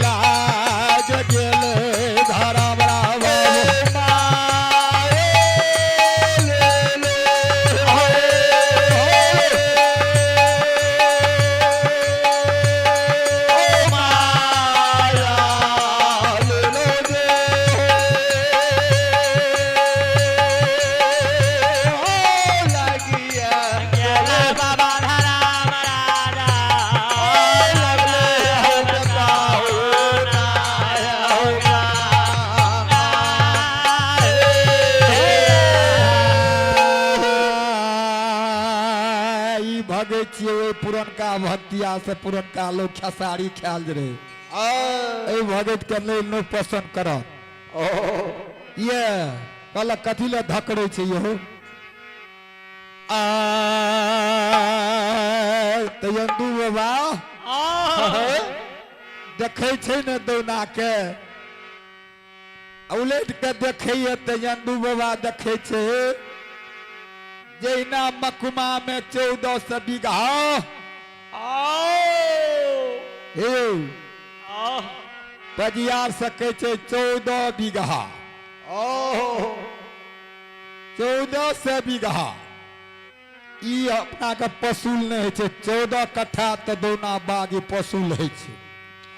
लाग गेलै धर्मराज बाबा। बाबा धराम राजा ई भगै छियै ओहि पुरनका भक्तिया से पुरनका लोक खेसारी खायल जे रहै, एहि भगत के नहि नहि पसंद करत। ये कहलक कथी लए धकड़ै छै यहो। आ तऽ यन्दू बाबा देखै छै ने दौना के, उलटि कऽ देखैए तऽ यन्दू बाबा देखै छै जहिना मकुमा में 1400 बीघा हे पजियार सकै छै 14 बीघा, 1400 बीघा। ई अपना के पसूल नहि होइ छै। 14 कट्ठा तऽ दौना बाग ई पसूल होइ छै।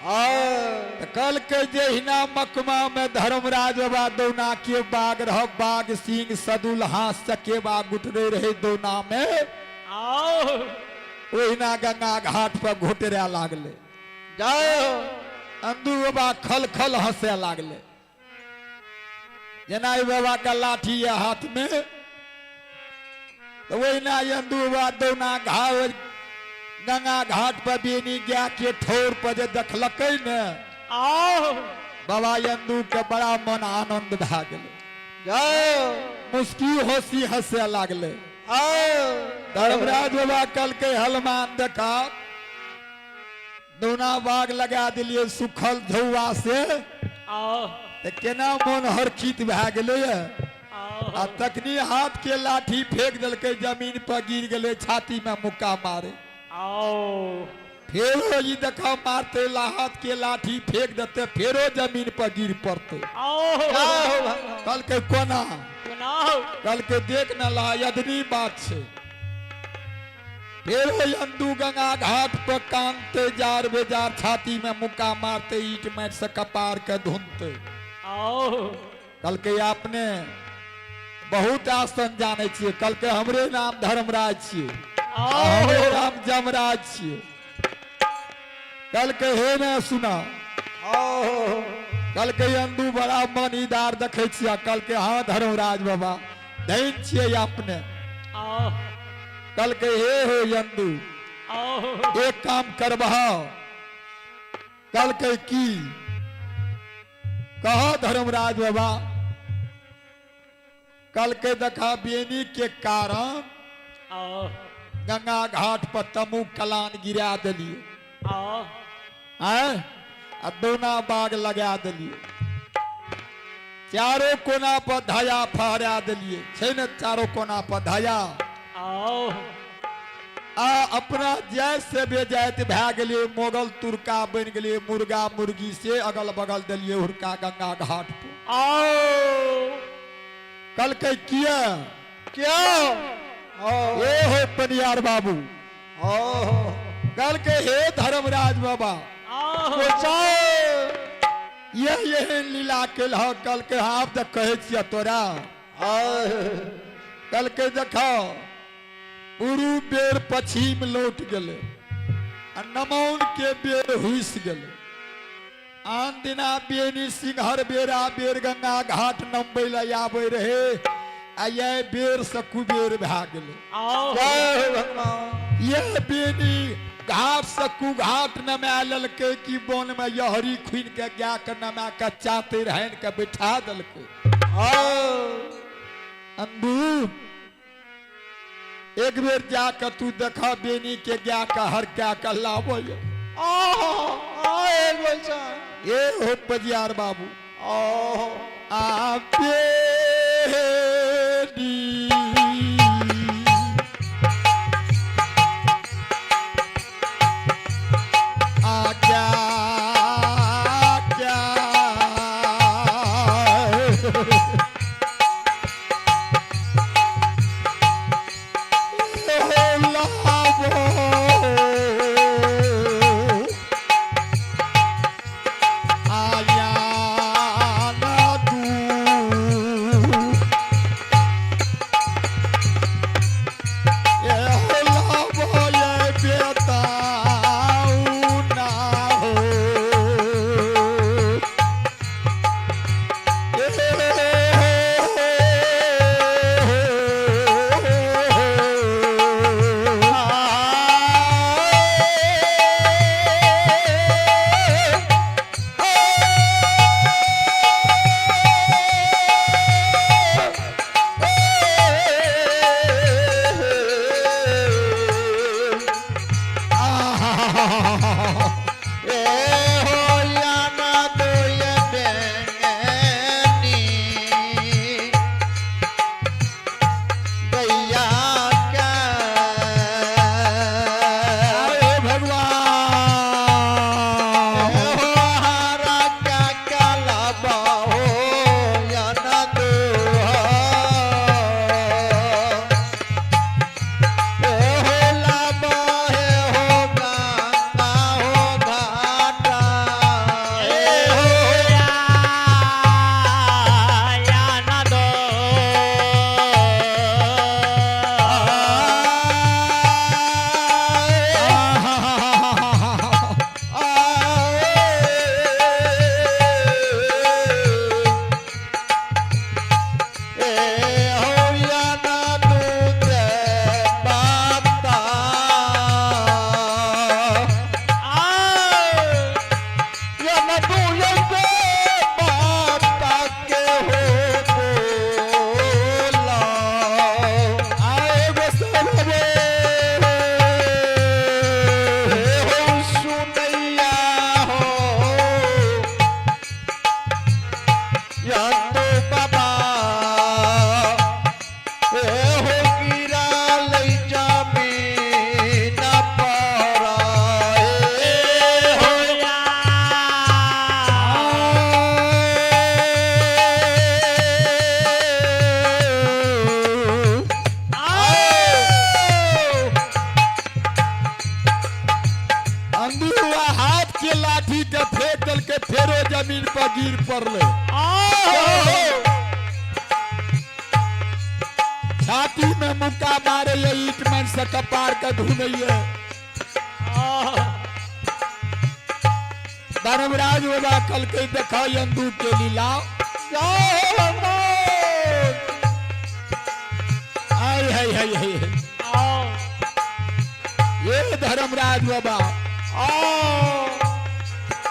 तऽ कहलकै जे हिना मकमा में धर्मराज बाबा दौना के बाग रह, बाग सिंह सदुल हाथ चकेबा गुटरे रहे दौना में, ओहिना गंगा घाट पर घोटरे लागले। अंदू बाबा खल खल हंसे लागले। जेना ई बाबा के लाठी यऽ हाथ में, तऽ ओहिना यन्दू बाबा दौना घाव गंगा घाट पर बेनी गाय के ठोर पर जे देखलकै ने बाबा यन्दू के बड़ा मन आनंद भए गेलै, मुस्की हंसी हंसे लागलै। धर्मराज बाबा कहलकै हलमान देखा दौना बाग लगा दिलियै सुखल झौआ से तऽ केना मोन हरखित भए गेलैए। आ तखनी हाथ के लाठी फेंक देलकै, जमीन पर गिर गेलै, छाती में मुक्का मारे। फेरो ई देखा मारते, हाथ के लाठी फेंक देते, फेरो जमीन पर गिर पड़ते। कहलकै कोना? कहलकै देख न ला यदनी बात छै। फेरो यंदू गंगा घाट पर कानते जार बेजार, छाती में मुक्का मारते, ईट माटि से कपार के धुनते। कहलकै अपने बहुत आसन जानै छियै। कहलकै हमरे नाम धर्मराज छियै, हमरे नाम जमराज छियै। कहलकै हे ने सुना। कहलकै यंदू बड़ा मन इदार देखै छियै। कहलकै हाँ धर्मराज बाबा, धन छियै अपने। कहलकै हे हो यंदू, एक काम करबह। कहलकै की? कह धर्मराज बाबा। कहलकै देखा बेनी के कारण गंगा घाट पर तमु कलान गिरा देलिए आय आ दोना बाग लगा देलिए, चारो कोना पर धया फहरा देलिए छै ने, चारो कोना पर धया। आ अपना जाति से बेजाति भए गेलिए, मोगल तुर्का बनि गेलिए, मुर्गा मुर्गी से अगल बगल देलिए हुनका गंगा घाट पर। कहलकै किया? ए हो पनियार बाबू। कहलकै हे धर्मराज बाबा, यह एहन लीला केलह। कहलकै आब तऽ कहै छियै तोरा। कहलकै देखो पूर्व बेर पश्चिम लौट गेलै आ नमौन के बेर हुइस गेलै। आन दिना बेनी सिंहर बेरा बेर गंगा घाट नमबै लए आबै रहे, आ यह बेर से कुबेर भए गेलै। यह बेनी घाट से कुघाट नमा लेलकै कि वन में यहरी खुनि के गाय के नमा के चाते रहन के बैठा देलकै। अंदू एक बेर जाके तू देखा बेनी के गाय के हर क्या के लाबो। ए हो पजियार बाबू, आ बेनी आज्ञा कहलकै फेरो जमीन पर गिर पड़लै। छाती में मुक्का मारे ये ईट मन से कपार के धुनैये। धर्मराज बाबा कहलकै देखो यंदू के लीला। आय हाय हाय हाय, ये धर्मराज बाबा,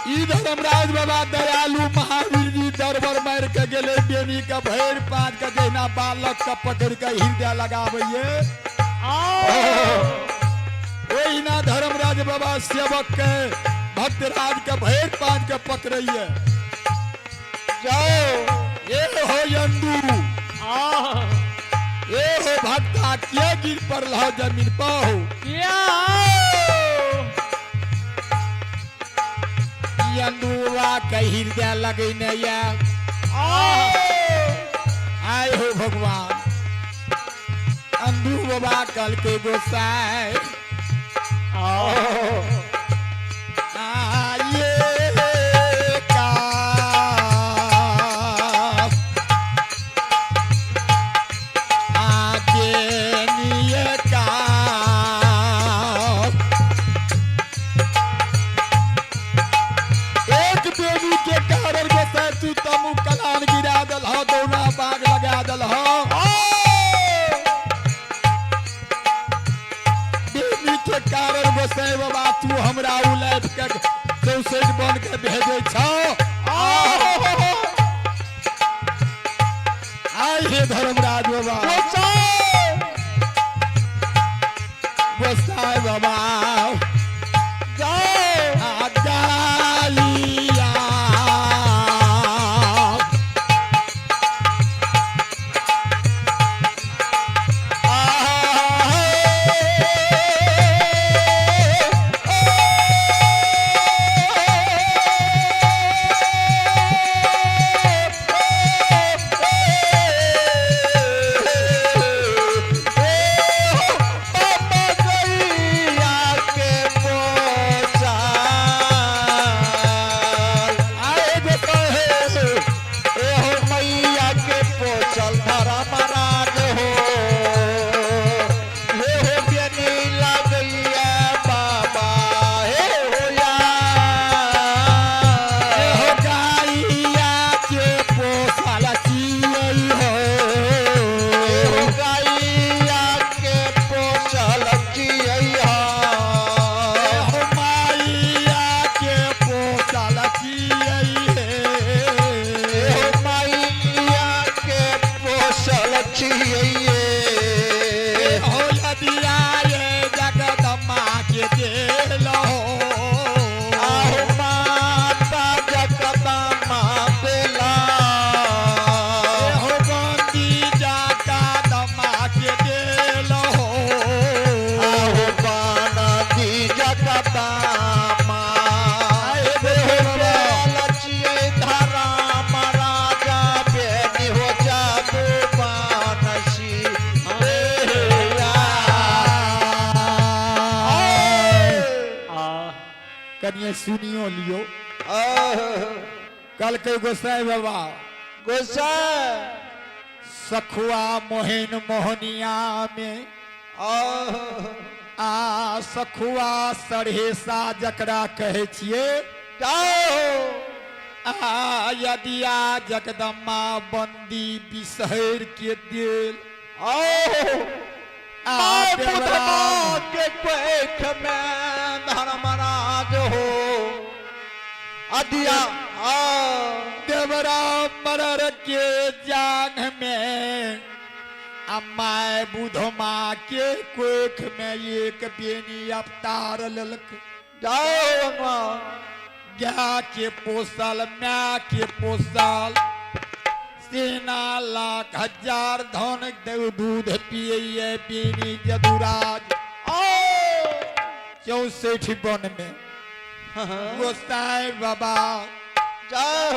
ई धर्मराज बाबा दयालु महावीर जी दरबार मार के गेले बेनी के भरि पाँच के जहिना बालक के पकड़ के हृदय लगाबैये ओहिना धर्मराज बाबा सेवक के भक्तराज के भरि पाँच के पकड़ैये। जाओ ये हो यंदू, ये हो भक्ता, किया गिर पड़ल हो जमीन पर हो? यंदुआ के हृदय लगेने या आय हो भगवान। अंदू बाबा कल के गोसाई आये का आके निये का एक बेबी के कारण गोसाई तू तमु कलान गिरा दल हो, दौना बाग लगा दल हो। बेबी के कारण गोसाई बाबा तू हमरा उलट के 64 बन के भेजे छौ। आय हे धर्मराज बाबा, गोसाई बाबा आ गालिया आए गोसाई हो गाइया के पोसल चियै हो, हो माइया के पोसल चियै हे, हो यदिया ये जगदम्बा के देलो, हो बंदी जगदम्बा के देलो, आए देखो बाबा। कनिए सुनियो लियो। कल के गोसाई बाबा सखुआ मोहन मोहनिया में आ सखुआ सढ़ेसा जकरा कहै छियै आ यदिया जगदम्बा बंदी बिसहर के देल आ देवराम के कोख में धर्मराज हो अदिया आ देवराम मरर के जांघ में आ my बुधमा के कोख में एक बेनी अवतार लेलक। जाओ भगवान। गाय के पोसल my के पोसल सेना लाख हजार धन देव दूध पिए बेनी जदुराज 64 वन में गोसाई बाबा जाओ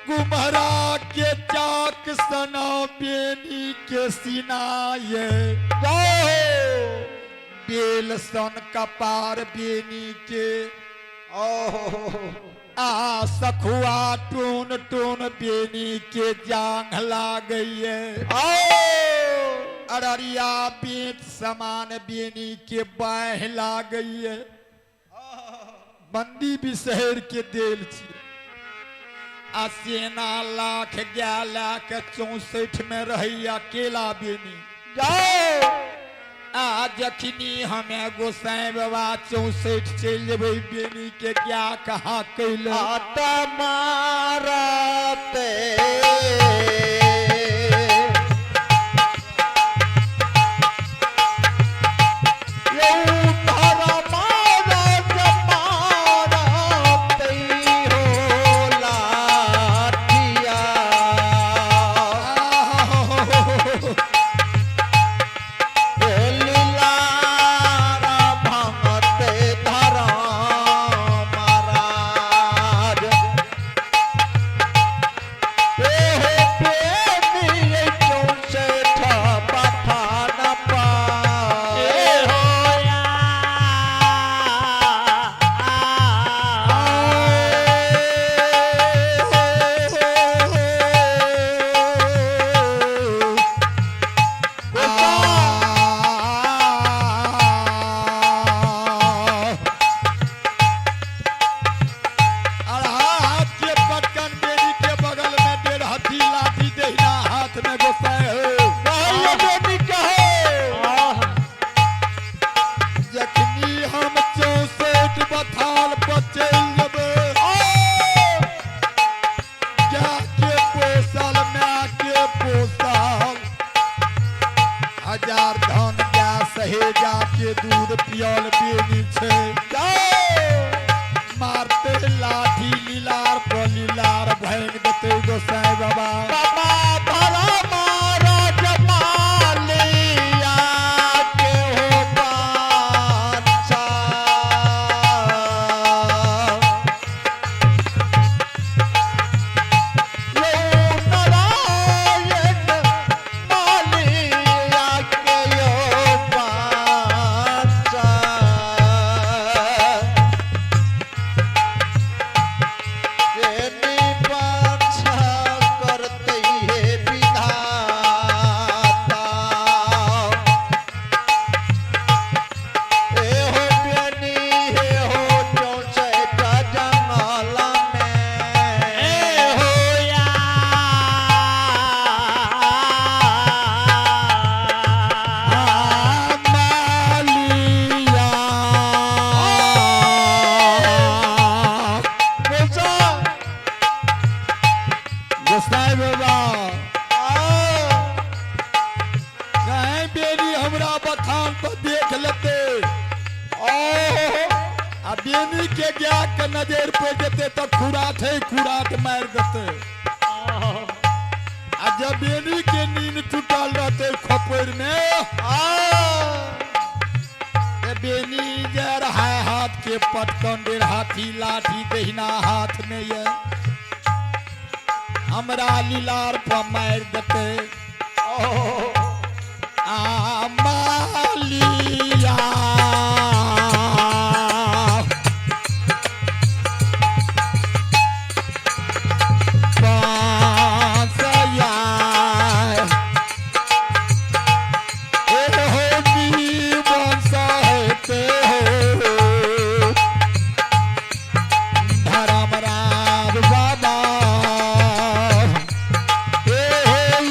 कुम्हरा के चाक सना बेनी के सीनाये जाओ बेल सन कपार बेनी के ओहो। आ सखुआ टून टून बेनी के जांघ लागैये। अररिया बीच समान बेनी के बाह लागैये। बंदी बिसहर के देल छी आ सेना लाख गाय लए के 64 में रहैया केला बेनी। जाओ। आ जखनी हमे गोसाई बाबा 64 चलि जेबै बेनी के गाय कहाँ कैल आता मारते यौ धर्मराज मारते हो लाठिया। लीलारा भंगते धर्मराज। एहो प्रेमी 64 बथान पाए। हाथ के पटकन बेनी के बगल में डेढ़ हाथी लाठी दहिना हाथ में गोसाई हो। कहियो बेटी कहो। जखनी हम 64 बथाल पर चलि जेबै, गाय के पोसल my के पोसल हजार धन गाय सहेजा के दूध पियल बेनी छै। मारते लाठी लीलार पर लीलार भांगि देतै गोसाई बाबा। बाबा धर्मराज मालिया के हो बादशाह। यौ नारायण मालिया के यौ बादशाह। एनी पाछा करते हे विधाता। ए हो बेनी हे हो 64 जंगल में। मालिया गोसा गोसाई बाबा आ कहीं बेनी हमरा बथान पर देख लेते आ बेनी के गाय के नजर पड़ जेते तऽ खुराठे खुराठ मारि देते। आ जब बेनी के नींद टूटल रहते खोपड़ में आ ते बेनी जे रहा हाथ के पटकन डेढ़ हाथी लाठी दहिना हाथ में ये हमरा लीलार पर मारि देते। आ मालिया पाँचया ए हो जीवन सहते हो धर्मराज बाबा। ए हो ई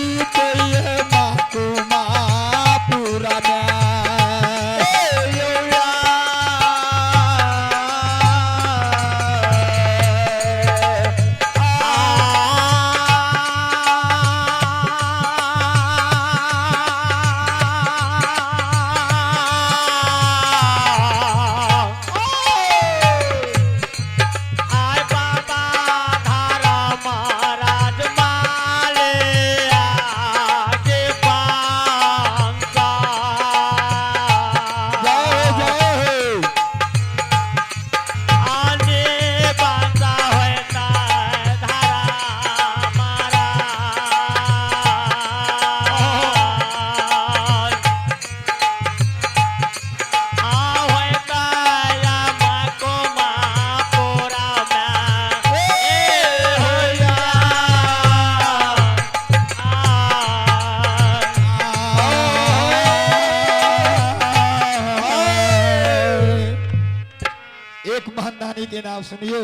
छथिन, आप सुनियो।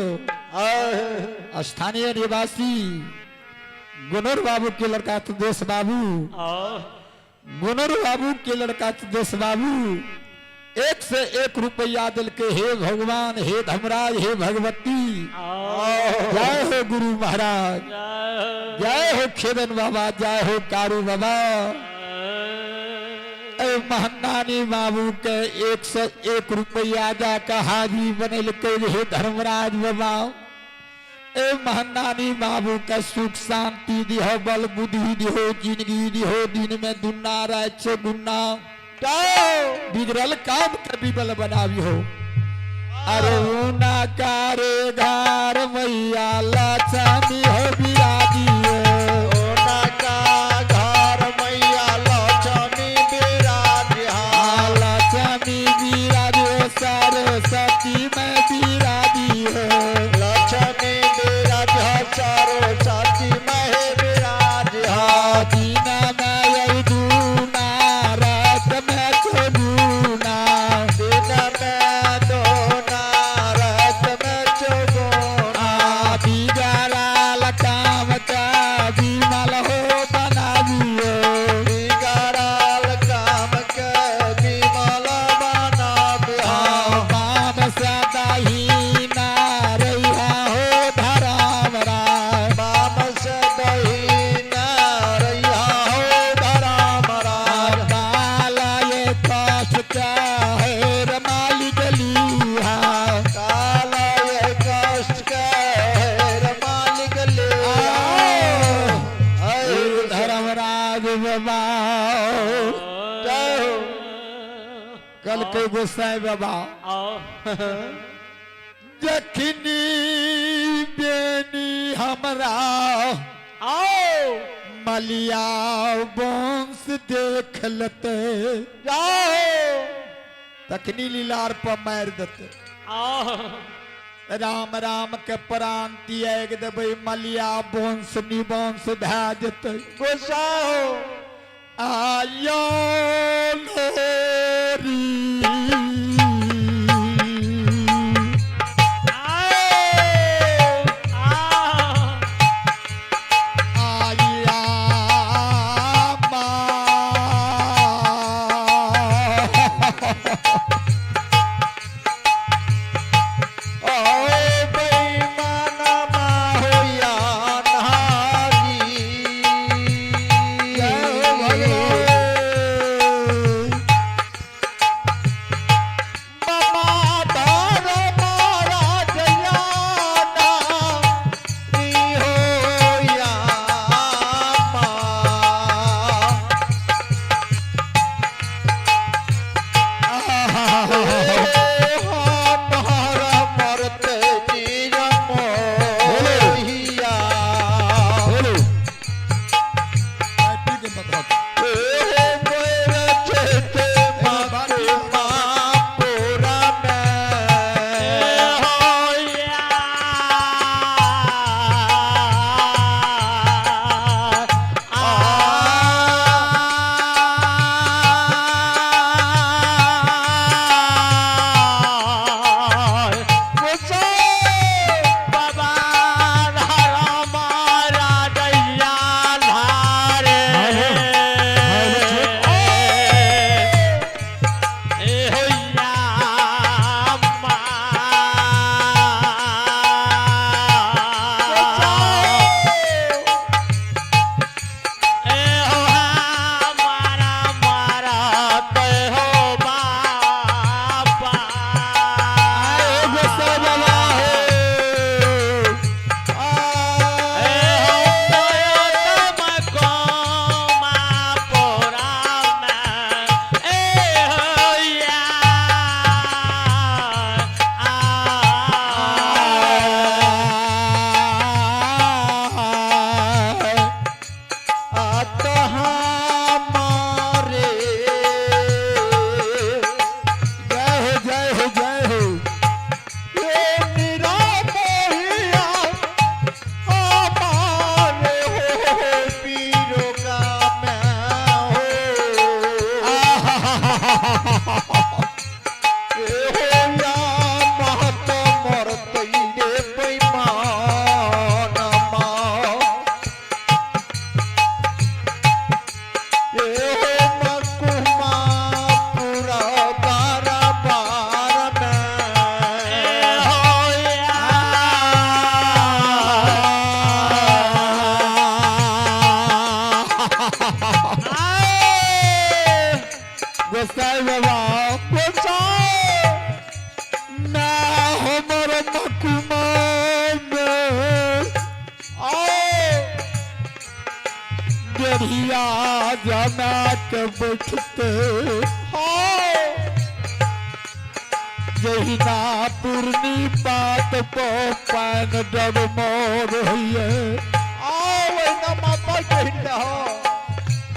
स्थानीय निवासी गुनर बाबू के लड़का देश बाबू, गुनर बाबू के लड़का देश बाबू 101 रुपया दिल के। हे भगवान, हे धर्मराज, हे भगवती, जय हो गुरु महाराज, जय हो खेदन बाबा, जय हो कारू बाबा। ए महनानी बाबू के 101 रुपया जाकर हाजी बनल के। हे धर्मराज बाबा, ए महनानी बाबू के सुख शांति दिहो, बल बुद्धि दिहो, जिंदगी दिहो, दिन में दुन्ना रात से गुन्ना, बिगड़ल काम के बिबल बनावी हो। अरे ऊना कारे घर मैया लक्ष्मी हो बिराजियो, ऊना का घर मैया लक्ष्मी बिराजिया, लक्ष्मी बिराजियो, सरस्वती में बिराजियो, लक्ष्मी बिराजियो, सरस्वती में बिराजिया। दीना में दूना रात में चौगुना, दिन में दोना रात में चौगुना, बिगड़ल काम का विमल हो बनावियो, बिगड़ल काम के विमल बनावियो, बाम सदाहीना रहिया हो धराम राय, बाम सदाहीना रहिया हो धराम राय, काला ये कष्ट का हेर मालिक लीहा, काला ये कष्ट के हेर मालिक लिहा। धर्मराज बाबा जय हो। कल के गोसाई बाबा जखनी बेनी हमरा मलिया वंश देख लेते, तखनी लीलार पर मार देते। राम राम के प्राण त्याग देबै, मलिया वंश निवंश भए जेतै। गुस्सा हो आयो लोरी आया माँ। ओ बेईमाना होया नारी, जय हो भगवान। दढ़िया जमा के बैठते जहिना पूर्णी पात पो पान डगमोर होइए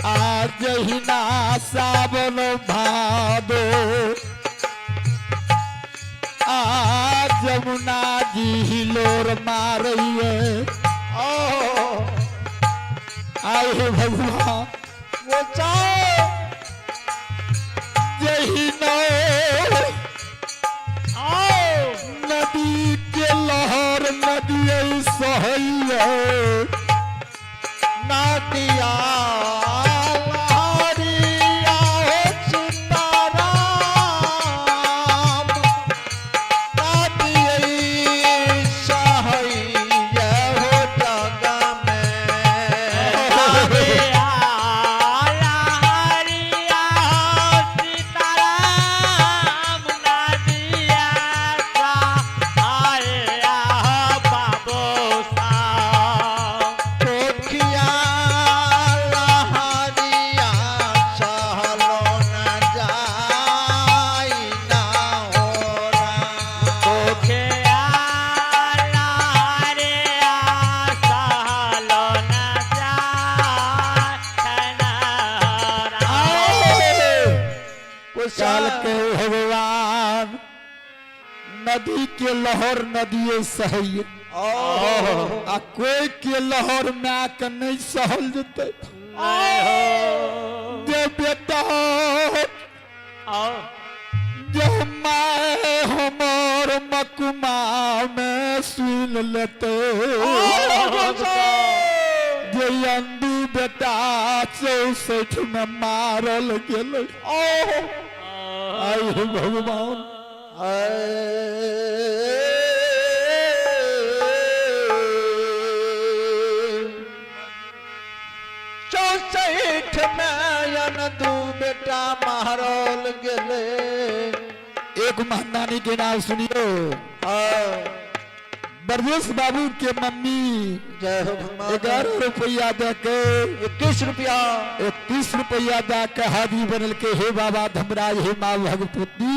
आ जहिना सावन भादो आ जमुना जी हिलोर मारैये आए हे भगवान जहिना नदी के लहर नदी सहैये नदिया लहरिया हो सीताराम, नदियै सहैया हो जग में। पोखिया लहरिया सहलो न जाई ना हो राम। काल के भगवान नदी के लहर नदिए सहैये आ कोई के लहर माय के नहीं सहल जेतै जे बेटा जे माय हमर मकुमा में सुन लेते जे अंदू बेटा 64 में मारल गेलै आइ हे भगवान 64 में अन दू बेटा मारल गेले। एक महनानी के नाम सुनियो ब्रजेश बाबू के मम्मी जय हो भगवान। 11 रुपया दे के 21 रुपया 31 रुपया दे के हाजी बनल के हे बाबा धमराज हे माँ भगवती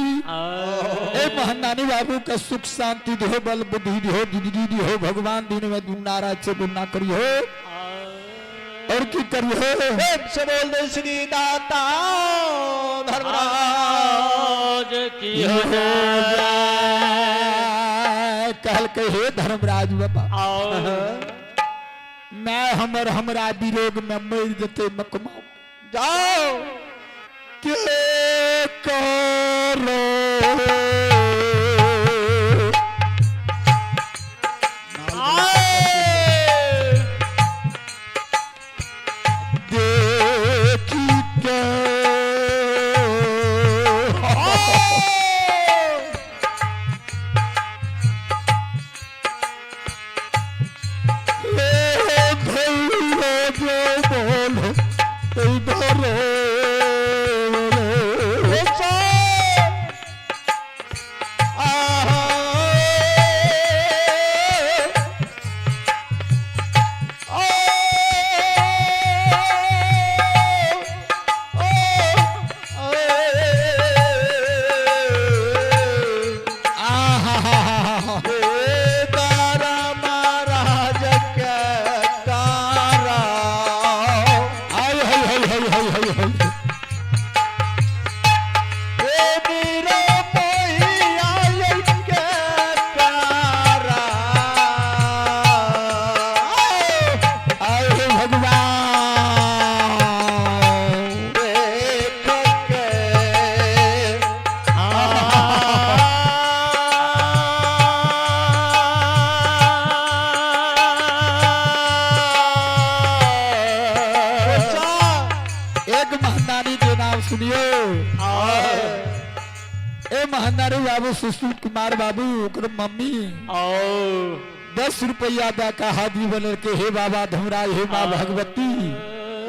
हे महनानी बाबू के सुख शांति दिहो बल बुद्धि दिहो जिंदगी दिहो भगवान दिन में दुना रात से गुना करियो और की करियो प्रेम से बोल दे श्री दाता धर्मराज की हो जाए। कहल के हे धर्मराज बाबा मैं हमर हमरा विरोग में मर जते मकमा जाओ के करो देखी के हे भैया जो बोल इधर रे। आहा हाय हाय हाय हाय हाय हाय हाय आए हे भगवान एक महनानी के नाम सुनियो ए महनारी बाबू सुशील कुमार बाबू ओकर मम्मी 10 रुपया दे का हाजी बनल के हे बाबा धमराज हे माँ भगवती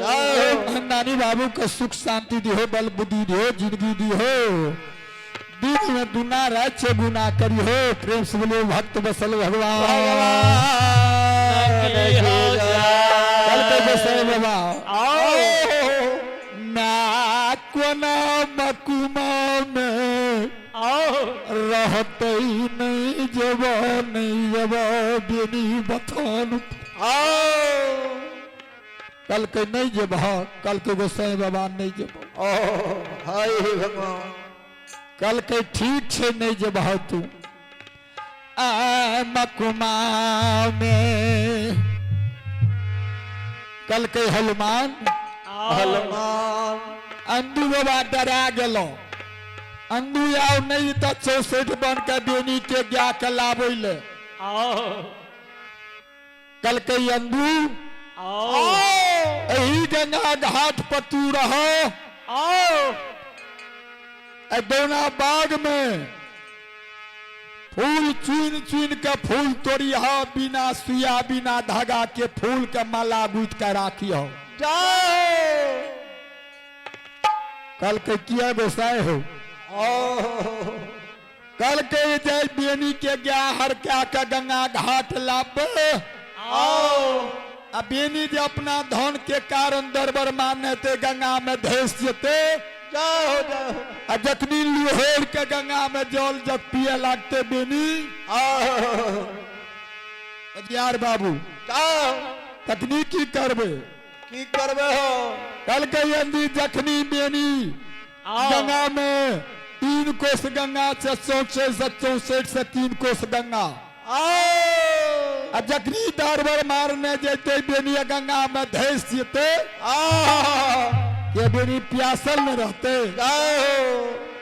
हे महनानी बाबू के सुख शांति दिहो बल बुद्धि दिहो जिंदगी दिहो दिन में दुना रात से गुना करिहो प्रेम से बोलो भक्त बसल भगवान की हो जाए। चल के बसल बाबा आओ। कहलकै नहि जेबह। कहलकै गोसाई बाबा नहि जेबह। ओ हाय हे भगवान। कहलकै ठीक छै नहि जेबह तू। आ मकुमा में कहलकै हनुमान हनुमान अंदू बाबा डरा गेलो। अंदू आओ नहीं तो 64 बन के बेनी के गया के लाबै ले। कहलकै अंदू एही गंगा घाट पर तू रहो, दौना बाग में फूल चुन चुन के फूल तोड़ी हो, बिना सुइया बिना धागा के फूल के माला गुथ के राखी हो। कहलकै किया गोसाई हो? कहलकै जय बेनी के गया हर क्या के गंगा घाट लाबे, आ बेनी जे अपना धन के कारण दरबर मारने ते गंगा में धस जेते। जाओ जाओ। आ जखनी लुहेर के गंगा में जल जब पिए लगते बेनी यार बाबू तखनी की करबे? की करबे हो? कहलकै अंदी जखनी बेनी गंगा में 3 कोस गंगा से 64 से 64 से 3 कोस गंगा, आ जखनी दरबर मारने जेते बेनी गंगा में धस जेते, के बेनी प्यासल में रहते,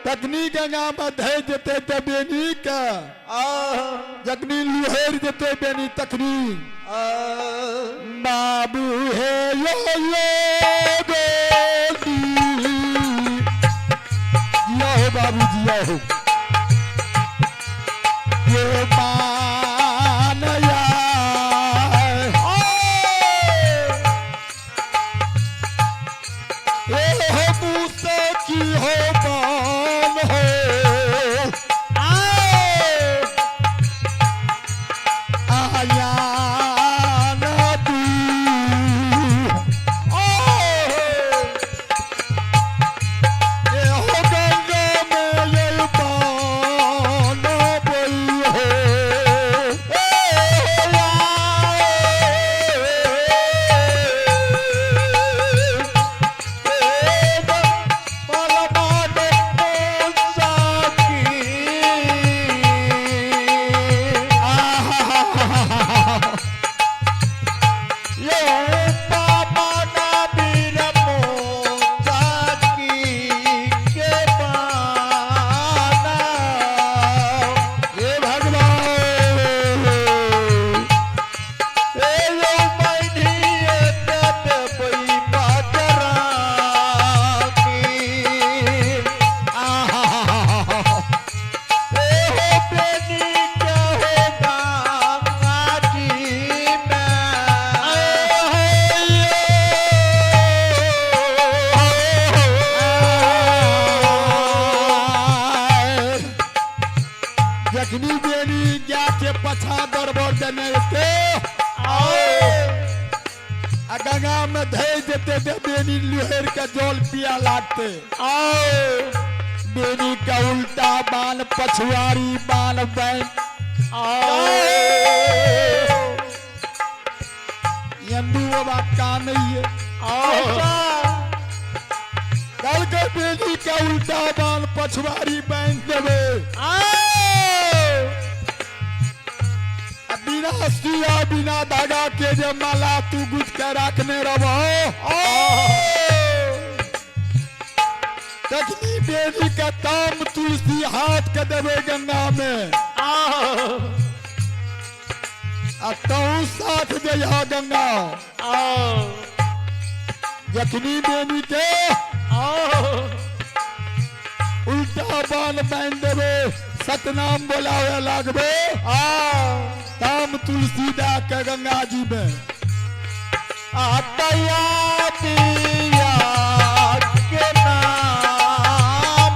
तखनी गंगा में धस जेते ते बेनी के जखनी लुहेर जेते बेनी तखनी बाबू हे यो यो गोदी जिया हो बाबू जिया हो ये पानया ए हो मूसा की हो बान हो आया नदी ए हो गंगा में ये पान बोई हो। हे भगवान जखनी बेनी गया के पछा दरबर देने के आ गंगा में धै जेते ते बेनी लुहेर के जल पिया लागते। बेनी का उल्टा बाल पछुआरी बाल बैन यंदू बाबा कान है। कल के बेनी का उल्टा बाल पछुआरी बांध देवे, बिना सुइया बिना धागा के जे माला तू गुज के रखने रहो, तखनी बेनी के ताम तुलसी हाथ के देवे गंगा में, आ तू साथ जइह गंगा। जखनी बेनी के उल्टा बाल बांध देवे, सतनाम बोलावे लागबे, ताम तुलसी दा के गंगा जी में। दिया के नाम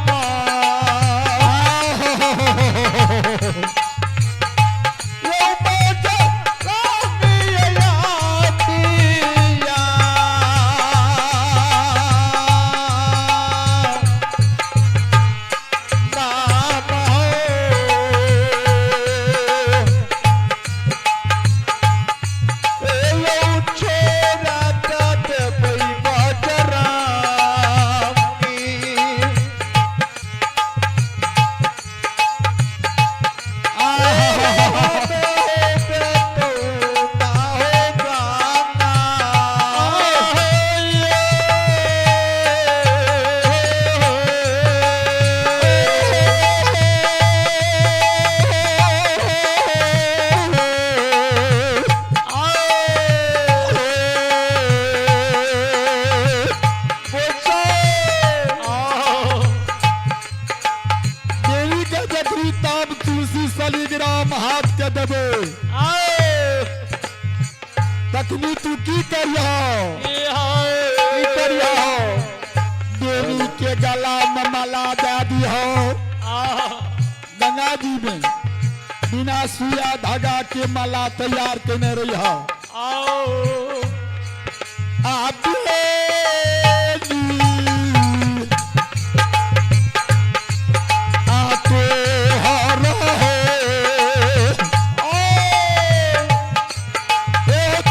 तखनी तू की करियो, की करियो? देवी के गला में माला दे दिहो। गंगा जी में बिना सुइया धागा के माला तैयार केने रही हो। आ बेनी आ तो हर हो ओ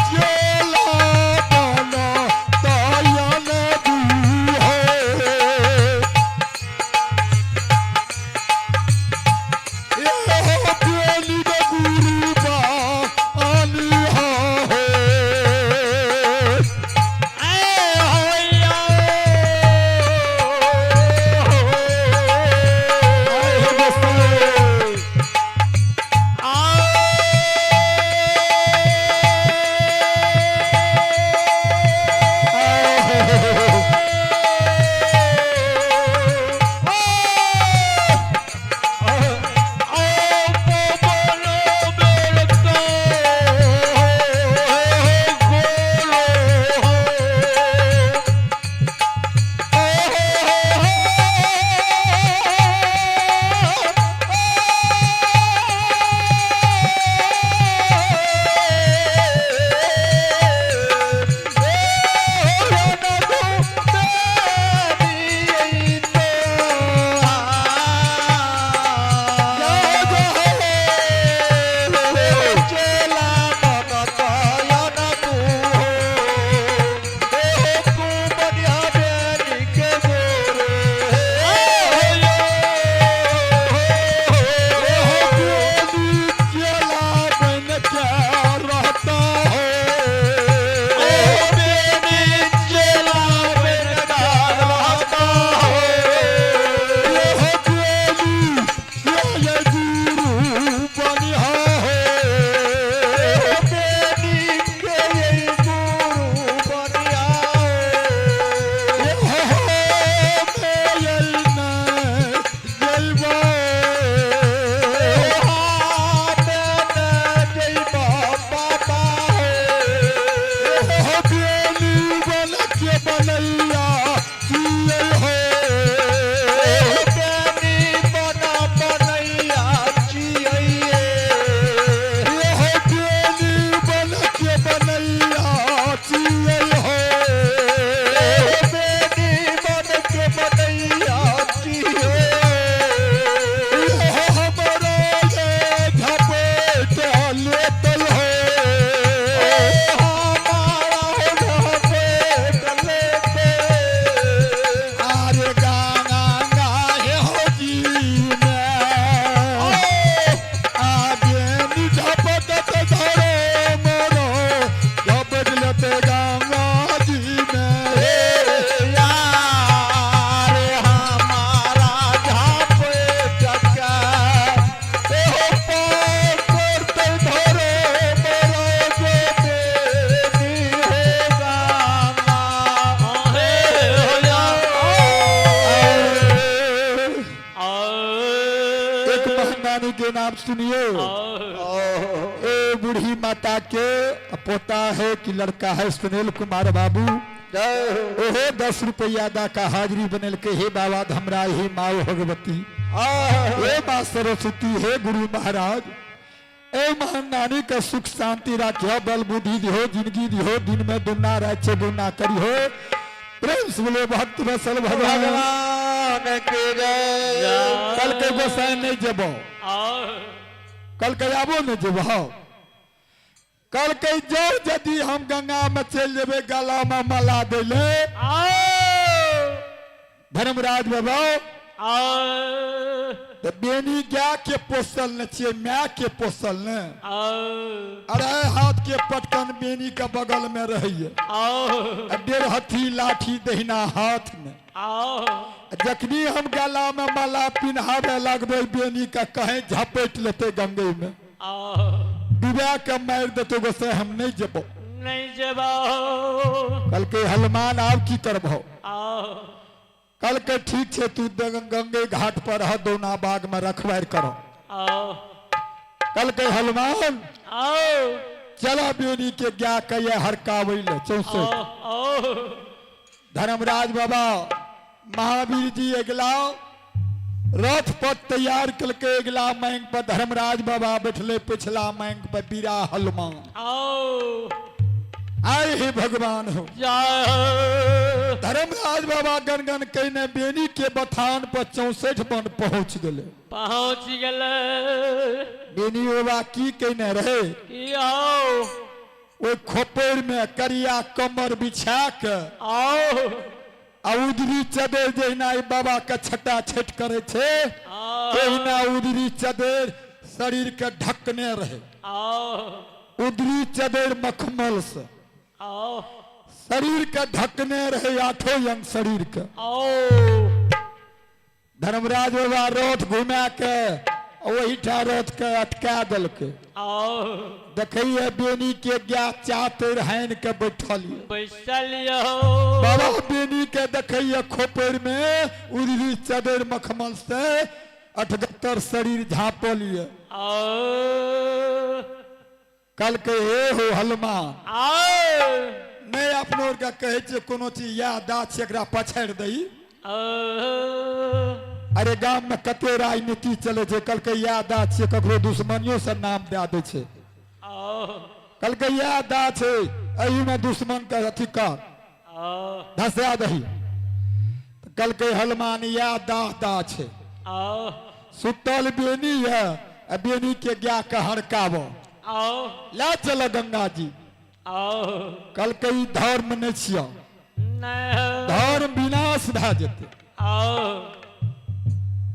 चेला बन तयन हो। एक महानानी के नाम सुनिए। ए बूढ़ी माता के पोता है कि लड़का है सुनील कुमार बाबू, ओहो 10 रुपया दा का हाजिरी बनल के हे बाबा धमराय, हे माँ भगवती, हे माँ सरस्वती, हे गुरु महाराज, ए महानानी का सुख शांति राखियो, बल बुद्धि दिहो, जिंदगी दिहो, दिन में दुना रात से दुना करिहो। प्रेम से बोले भक्त बसल भगवान के जय। कल के गोसाई नहीं जबो, कल के आबो नहीं जबो, कल के जाओ यदि हम गंगा में चल जेबे गला में मला देले धर्मराज बाबा तो बेनी गाय के पोसल न छिए, my के पोसल न, अढ़ाई हाथ के पटकन बेनी के बगल में रहिए, डेढ़ हथी लाठी दहिना हाथ में। जखनी हम गला में माला पिन्हावे लगबे बेनी का कहीं झपेट लेते गंगे में, डुबा के मार देते गोसे हम नहीं जेबो, नहीं जेबो। कल के हनुमान आब की करबो? कल के ठीक छे तू गंगे घाट पर रह, दोना बाग में रखवार करो। कल के हनुमान चला बेनी के गाय के ये हरकाबै ले 64। ओ धर्मराज बाबा महावीर जी अगला रथ पर तैयार कलके, अगला मैंग पर धर्मराज बाबा बैठले, पिछला मैंग पर बीरा हनुमान। ओ आए हे भगवान हो। जय हो। धर्मराज बाबा गनगन कहने बेनी के बथान पर 64 बन पहुंच गए। पहुंच गेलै। बेनी बाबा की कहने रहे? की आओ? ओहि खोपड़ में करिया कमर बिछा के आओ आ उजरी चदर, जहिना ई बाबा के छटा छट करे छै आओ तहिना उजरी चदर शरीर के ढकने रहे। आओ उजरी चदर मखमल से आओ शरीर के ढकने रहे, आठों अंग शरीर के। आओ धर्मराज बाबा रथ घुमा के ओहिठा रथ के अटका देलकै। आओ देखैये बेनी के गाय चातर हानि के बैठल ये। बैसल यहो। बाबा बेनी के देखैये खोपड़ में उजरी चदर मखमल से अठगत्तर शरीर झाँपल ये। आओ कल के हे हो हनुमान, आओ नहि अपनो आर के कहै छियै कोनो चीज याद आ छै एकरा पछाड़ि दही। ओ अरे गाम में कते राजनीति चले छै, कहलकै याद आ छियै, ककरो दुश्मनियो से नाम दए दै छै। आओ कहलकै याद आ छै, एहिमे दुश्मन के अथी कर आओ धसा दही। तऽ कहलकै हनुमान याद दा दा छै। आओ सुतल बेनी है आ बेनी के गाय के हड़काब आओ ला चल गंगा जी। आओ कहलकै ई धर्म नहि छियौ, नहीं धर्म विनाश भए जेतै। आओ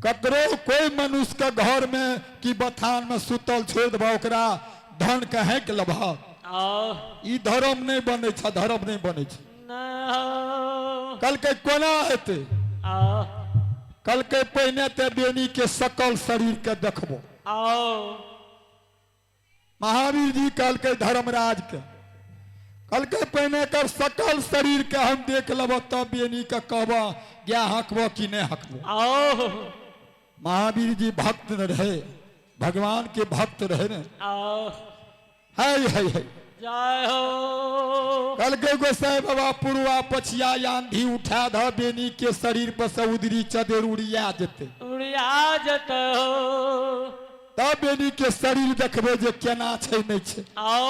ककरो कोई मनुष्य के घर में कि बथान में सुतल छोड़ देबह, ओकरा धन के हैक लेबह, आओ ई धर्म नहि बनै छै, धर्म नहि बनै छै। नहीं कहलकै कोना हेतै? आओ कहलकै पहिने तऽ बेनी के सकल शरीर के देखबो। आओ महावीर जी कहलकै धर्मराज के, कहलकै पहिने एकर सकल शरीर के हम देख लेबो तब बेनी के कहबो गाय हकबो कि नहि हकबो। आओ महावीर जी भक्त न रहे, भगवान के भक्त रहे ने। आओ है है है। जय हो। कहलकै गोसाई बाबा पुरुआ पछिया आंधी उठा ध बेनी के शरीर पर से उदरी चदेर उड़िया जेतै, उड़िया जत हो। तब बेनी के शरीर देखबै जे केना छै नहि छै। आओ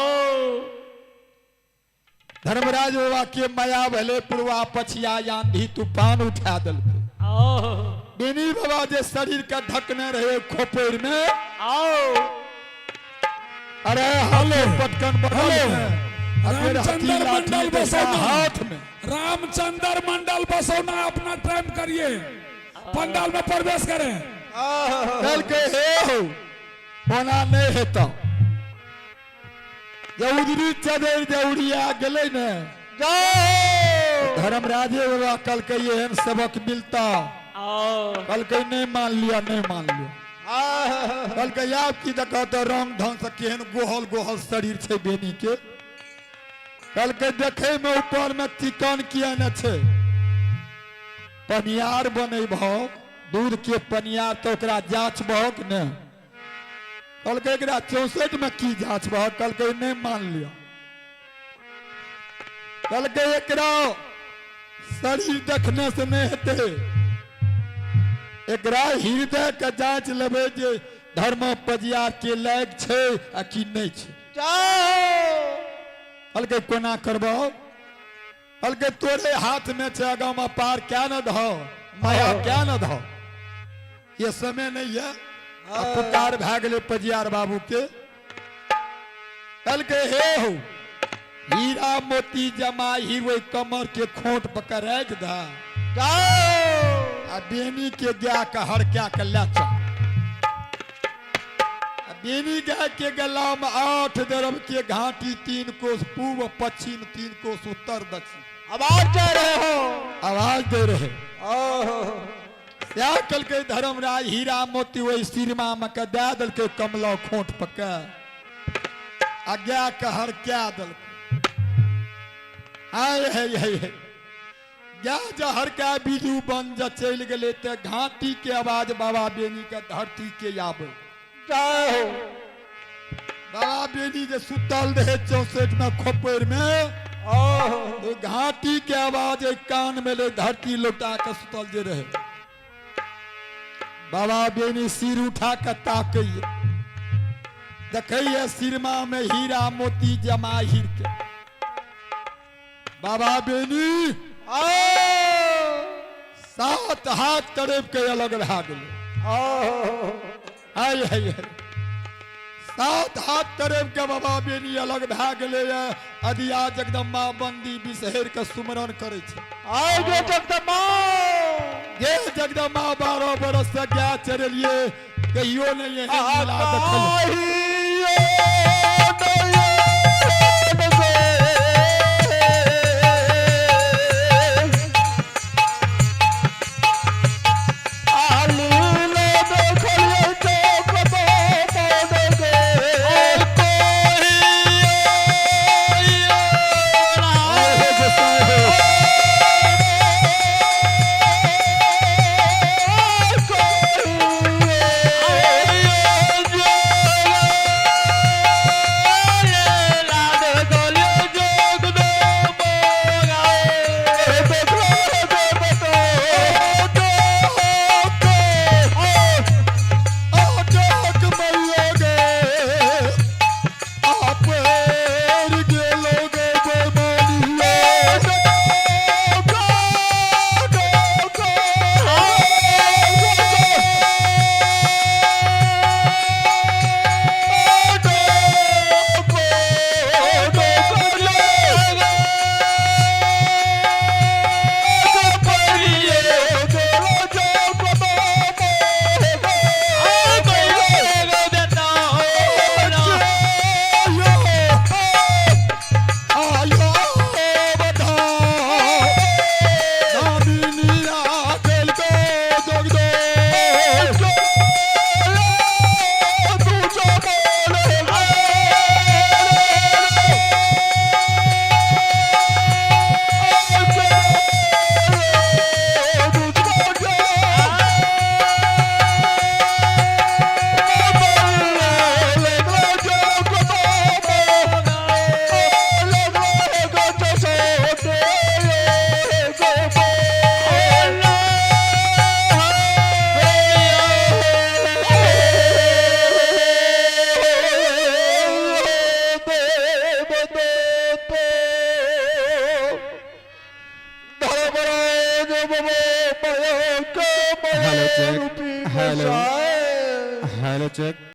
धर्मराज बाबा के माया भेलै, पुरुआ पछिया आंधी तूफान उठा देलकै। आओ बेनी बाबा जे शरीर के ढकने रहे खोपड़ में, आओ अरे हलो पटकन बगल हेलो। में, आ फिर रामचंद्र हथी लाठी मंडल जैसा बसौना। हाथ में। रामचंद्र मंडल बसौना अपना टाइम करिए, पंडाल में प्रवेश करें। कहलकै हे हो ओना नहि हेतौ, जे उजरी चदरि जे उड़िया गेलै ने। धर्मराजे बाबा कहलकै एहन सबक मिलता। आओ कहलकै नहि मान लिया, नहि मान लिया। कहलकै आब की देखो तऽ रंग ढंग से केहन गोहल गोहल शरीर छै बेनी के। कहलकै देखै में ऊपर में चिकन किया ने छै, पनियार बनेबहक दूध के पनियार तऽ ओकरा जाँचबहक ने। कहलकै एकरा 64 में की जाँचबहक? कहलकै नहि मान लिअ। कहलकै एकरा शरीर देखने से नहि हेतै, एकरा हृदय के जाँच लेबै जे धर्म पजिया के लायक छै आ की नहि छै। कहलकै कोना करबौ? कहलकै तोरे हाथ में छै, आगाँ में पार क्या न धौ, माया क्या न धौ, ये समय नहीं है। आ पुकार भए गेलै पजियार बाबू के। कहलकै हे हो हीरा मोती जमा हीरो कमर के खोट पकड़ राखि दे आ बेनी के गाय के हड़का के ले चल। आ बेनी गाय के गला में 8 दरब के घाटी, 3 कोस पूर्व पश्चिम, 3 कोस उत्तर दक्षिण। आवाज दे रहे हो, आवाज दे रहे। सएह कहलकै धर्मराज हीरा मोती ओहि सिरमा में के दए देलकै कमला खोट पके आ गाय के हड़का देलकै। हाय हे हे हे गाय जे हड़का बिजू बन जे चलि गेलै तऽ घाटी के आवाज बाबा बेनी के धरती के आबै। जय हो। बाबा बेनी जे सुतल रहे 64 में खोपड़ में, तो घाटी के आवाज एक कान में ले धरती लौटा के सुतल जे रहे। बाबा बेनी सिर उठा के ताकैये, देखैये सिरमा में हीरा मोती जमा हीर के। बाबा बेनी 7 हाथ तड़प के अलग भए गेलै। हाय हाय हाय, 7 हाथ तड़प के बाबा बेनी अलग भए गेलै। अदिया जगदम्बा बंदी बिसहर के सुमरन करै छै। आय गे जगदम्बा, गे जगदम्बा 12 बरस से गाय चरेलिए, कहियो नहीं एहन मेला देखलियै। Hello check, hello, hello check.